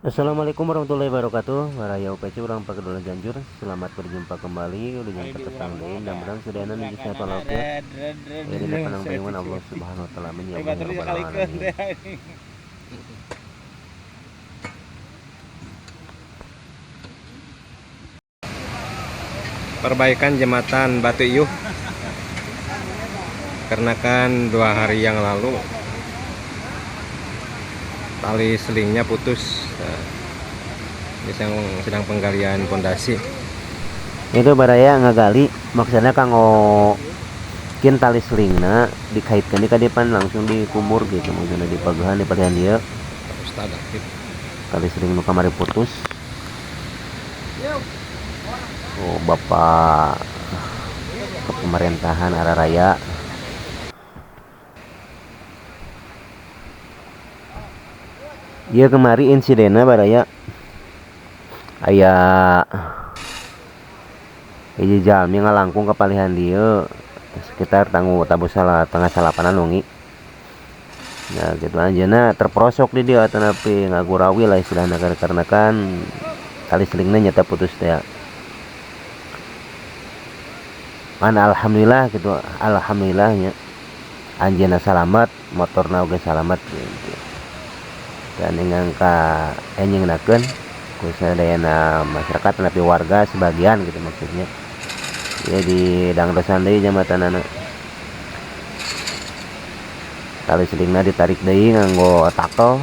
Assalamualaikum warahmatullahi wabarakatuh. Baraya UPC urang Pagedolan Cianjur. Selamat berjumpa kembali. Udah jumpa tepang deui. Mudah-mudahan sadayana nuju sehat walafiat. Ya dina panang Allah Subhanahu wa taala. Amin ya Allah ya rabbal alamin. Perbaikan jembatan Batu Iyuh. Karena kan 2 hari yang lalu tali selingnya putus. Nah, ini sedang penggalian pondasi. Itu baraya ngagali maksudnya kanggo kin tali selingna dikaitkan di kadipan langsung dikubur gitu, maksudnya dipagehan di palihan dia. Ustad aktif. Tali seling nu kamari putus. Oh, Bapak kepemerintahan Araraya. Iya kemari insidenna baraya aya hiji jalmi ngalangkung ka palihan dieu sekitar tanggu tabuh salah tengah salapanan wengi. Nah gitu anjeunna terperosok di dieu atanapi ngagurawi lah istilahna karena kan tali selingna nyata putus teh. Kan alhamdulillah gitu, alhamdulillahnya anjeunna salamat, motorna oge salamat gitu. Dan dengan ka enjingnakeun ku sadayana masyarakat tapi warga sebagian gitu maksudnya. Ya di dangdosan deui jembatanana. Tali selingna ditarik deui nganggo takel.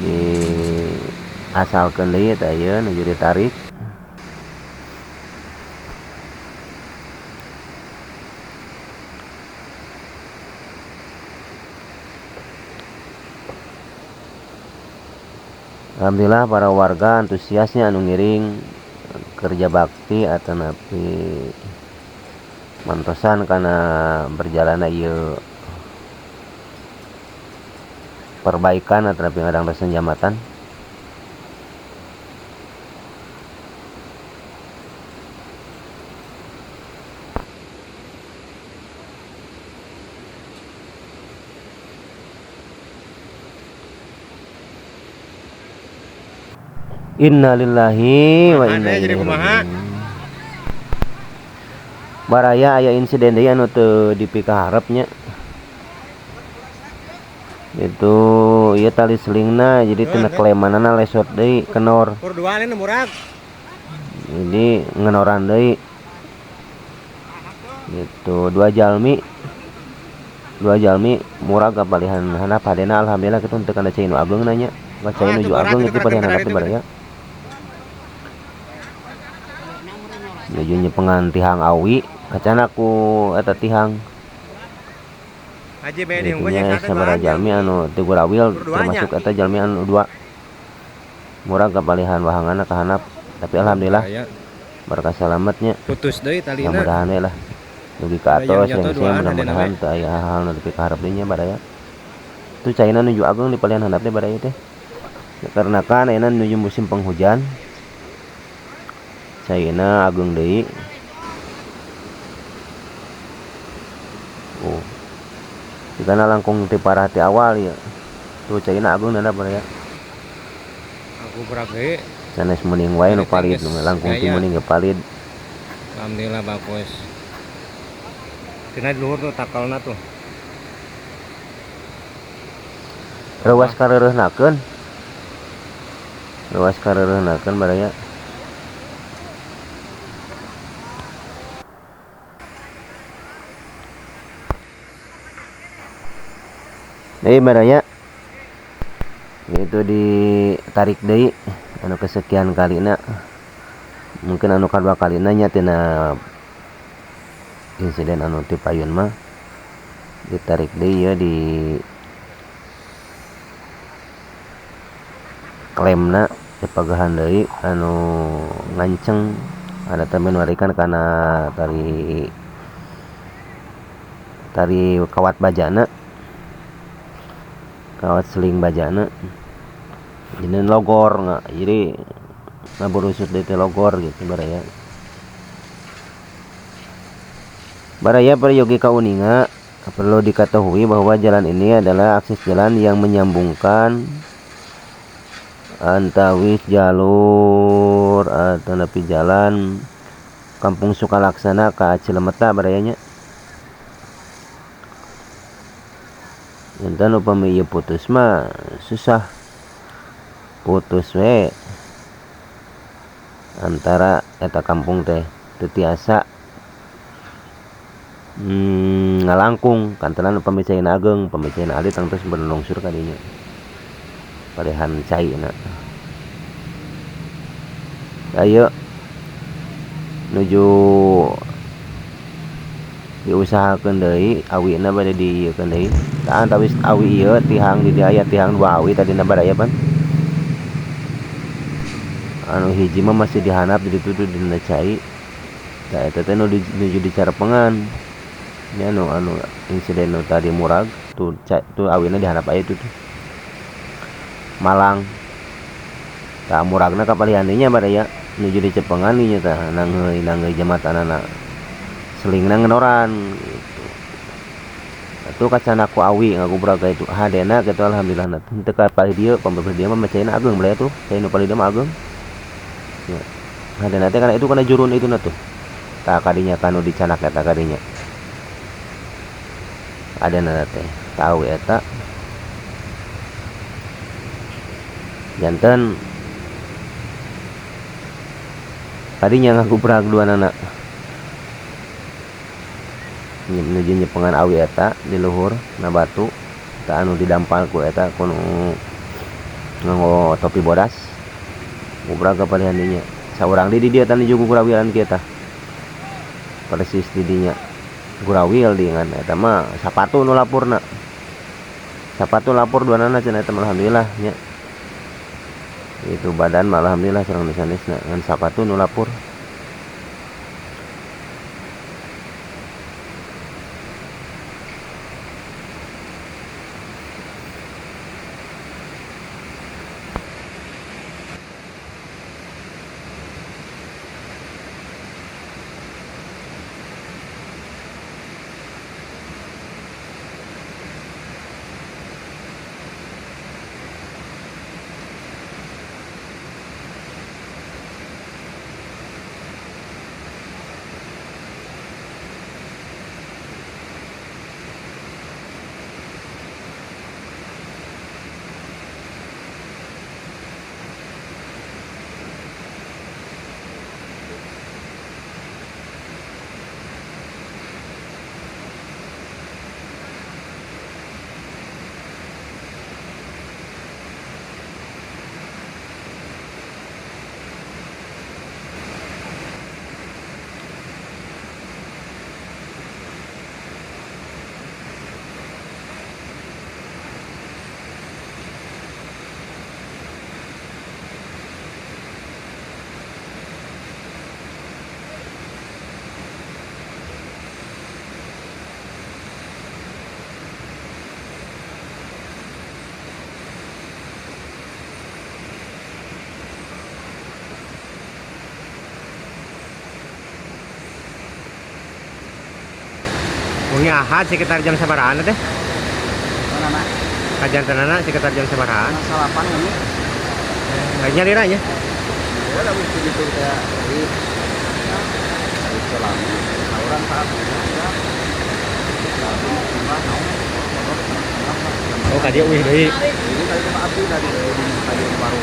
Di asalkeun deui teh ieu nuju ditarik. Alhamdulillah para warga antusiasnya anu ngiring kerja bakti atanapi mantosan karena berjalanna ieu perbaikan atanapi ngadangdosan jambatan. Innalillahi wa inna ilaihi raji'un. Baraya aya insiden deui anu teu dipikaharep nya. Itu ieu tali selingna jadi tina klemanana lesot deui kenor. Jadi ngenoran deui. Gitu dua jalmi murag ka palihan handap hadena alhamdulillah kitu teu kana cai nu ageung nanya. Ka cai nuju ageung itu palihan handap teh baraya. Nuju nyepengan tihang awi kacana ku eta tihang. Itunya sabaraha jalmi anu teu gurawil termasuk eta jalmi anu dua murag ka palihan wahanganna ka handap tapi alhamdulillah berkah salametnya. Putus deui talina. Mudah-mudahan we lah dugi ka atos yang saya mudah-mudahan teu aya hal nu dipikaharep deui nya baraya. Tu caina nuju ageung di palihan handap teh baraya teh. Karena kan ayeuna nuju musim penghujan. Caina ageung deui. Oh. Dikana langkung ti parah ti awal ieu. Tuh caina ageung dana baraya. Aku berage. Sanes meuning wae nu palid, langkung ti meuning ge palid. Alhamdulillah bagus. Tina di luhur tuh takalna tuh. Reuwas kareureunahkeun. Reuwas kareureunahkeun baraya. Deui baraya. Itu ditarik deui anu kesekian kalina. Mungkin anu kadua kalina nya tina insiden anu ti payun mah ditarik deui ya di klemna dipagehan deui anu nganceng ada temen warikan kana tali kawat bajana, kawat seling bajana jadi logor nggak, jadi ngaburusut deui teh logor gitu baraya. Baraya peryogi kauninga Perlu diketahui bahwa jalan ini adalah akses jalan yang menyambungkan antawis jalur atau nepi jalan Kampung Sukalaksana ka Cilemeta barayanya. Janten upami ieu putus mah susah, putus we antara eta kampung teh teu tiasa ngalangkung kantenan upami caina ageng, upami caina alit tangtos berlungsur ka dinya. Palehan caina. Ayo nuju diusahakeun deui awina bade diieukeun deui. Tah antawis awi ieu tihang di dieu aya tihang dua awi tadina baraya pan. Anu hiji mah masih dihanap di ditu dina cai. Tah eta teh nuju dicarepengan. Nya anu insiden nu tadi murag tuh tuh awina dihanap aya itu tuh. Malang. Tah muragna kapalihan deui nya baraya nuju dicepengan nya tah nanggeuy jembatanana. Selingna ngenoran gitu. Atuh kacana ku awi ngagubrag ka itu hadena kitu alhamdulillah na teu ka palih dieu, pameh dieu mah caina ageng baraya tuh, cai nu palih dieu mah ageng. Ya. Hadena teh kana itu kana jurun itu na tuh. Tah kadinya kanu dicanak eta kadinya. Adena teh tahu eta. Janten tadinya ngagubrag duanana. Nuju nyepengan awi eta di luhur na batu ta anu didampal ku eta ku nu nganggo topi bodas gubrag ka palihan dinya saurang di dieu tah nuju gugurawilan kieu tah persis di dinya gurawil di ngan eta mah sapatu nu lapurna, sapatu lapur duanana cenah eta mah alhamdulillah nya itu badan mah alhamdulillah sareng nu sanesna ngan sapatu nu lapur. Wengi Ahad sekitar jam sabarahaan teh? Mana? Kajantenana sekitar jam sabarahaan? Salapan ini. Kayaknya lira nya. Ya, tapi begitu kayak dari selama orang saat ini ya. Oh, tadi uih deui. Ini tadi Pak Abdi dari Stadion Baru.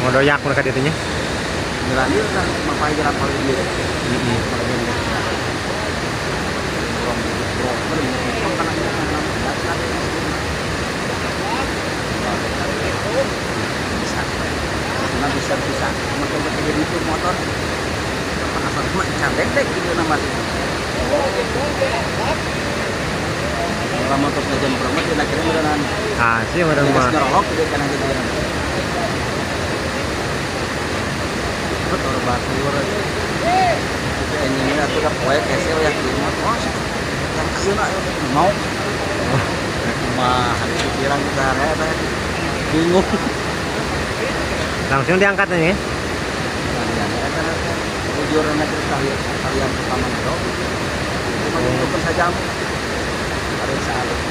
Ngodoyak mereka ditu nya. Jalan ieu kan mapai jalan paling ieu. Heeh. Bisa bisa motor jadi itu motor asal mah candek deh gitu nama kalau motor jam berapa dia akhirnya udah ah sih udah mah ngerolok gitu kan gitu motor batur itu ini aku udah poe kese ya oh yang ayeuna mau mah pikiran kita bingung. Langsung diangkat nih. Bujur kalian pertama itu. Itu sajam. Pariksa alus.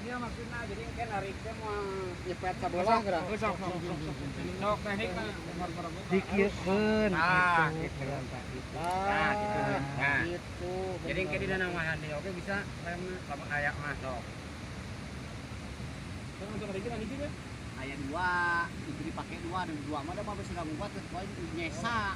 Iya maksudnya jadi kan narik teh mau nyepet sabelah geura. Sok sok sok sok. Sok teknik mah Dikieukeun Ah, gitu. gitu. Nah, gitu. Nah, Gitu. jadi kayak di dana mah di oke bisa remna lamun aya mah sok. Aya dua, itu dipake dua, dan dua mah da mah bisa ngabuat poin nyesa.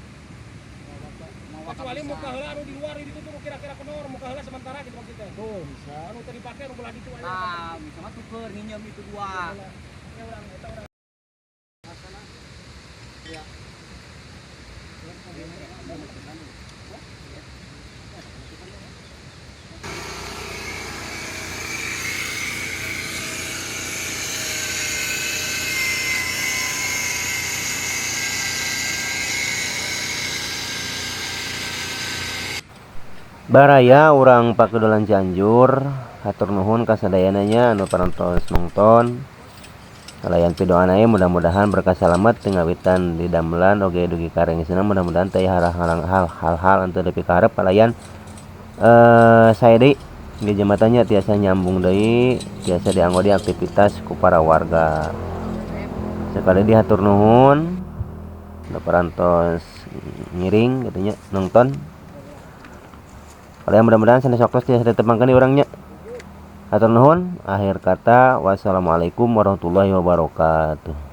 Kecuali muka heula anu di luar itu tuh kira-kira kendor muka heula sementara gitu maksudnya. Tuh bisa. Anu teu dipake anu belah ditu aya. Nah, bisa mah tuker nginjem itu dua. Ya urang eta urang. Baraya urang Pakedolan Cianjur, hatur nuhun ka sadayana nya anu parantos nongton. Kalayan pidoana ye mudah-mudahan berkah salamet teu ngawitan di damelan oge dugi ka rengsina mudah-mudahan teu aya hal-hal anu teu dipikaharep kalayan sae deui di jembatannya tiasa nyambung deui tiasa dianggo di aktivitas ku para warga. Sekali deui hatur nuhun nu parantos ngiring kitu nya nongton. Kalian mudah-mudahan sanes waktos tiasa ditepangkeun di urang nya. Hatur nuhun, akhir kata wassalamualaikum warahmatullahi wabarakatuh.